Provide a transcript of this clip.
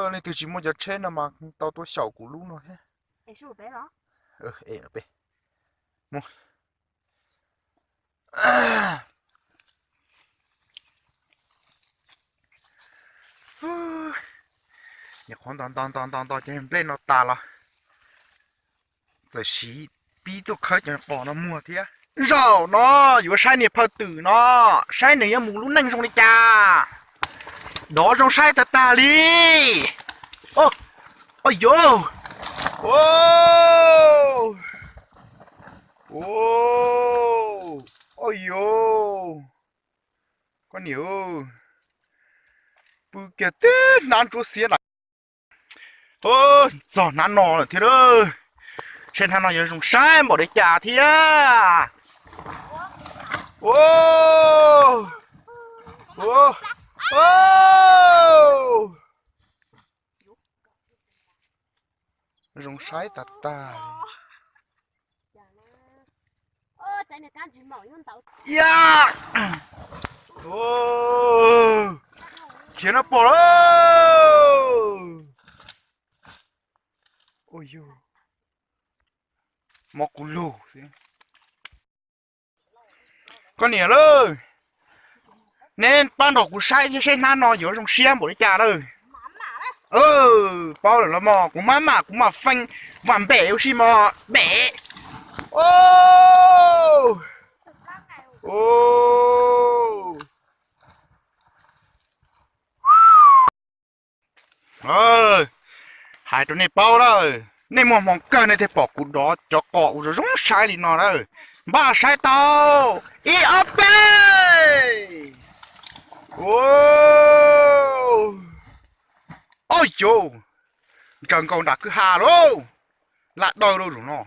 Leej twg tsis muaj cov tsheb no mas tau tuaj xyaum kuv lub no thiab. Mus. Nyuam qhuav nto nto nto nto nto cov nplej no tas los txawm siv pib tuaj khawb cov qos no muag thiab. Zaum no yuav saib niag phawj twm no, saib nws yuav mus lub neej zoo li cas. Dov zoo saib tag tag li. Oj, oj yuv, oj yuv, koj niam, pw kiag tib hnab ntsuab xiab na. Txog hnab no lawm thiab. Saib hnab no yuav zoo saib npaum li cas thiab. Zoo saib tas tas. Yam, khiav no pom lawm. Mob kuv lug. Koj niam lauj, neb pab nrog kuv saib thiab seb hnab no yuav zoo siab npaum li cas lawm. Paub lawm los mog, kuv maj mam, kuv mam feej, kuv mam npem ua si mog, npem. Hais rau nej paub lawm, nej muaj hmoo kawg nej thiaj pom kuv dov cov qos uas zoo zoo saib li no lawm. Npaj saib tau, ib ob peb. Ob yus, ntsaws nkaus nram kwj ha lauj, laj dawb lauj zaum no.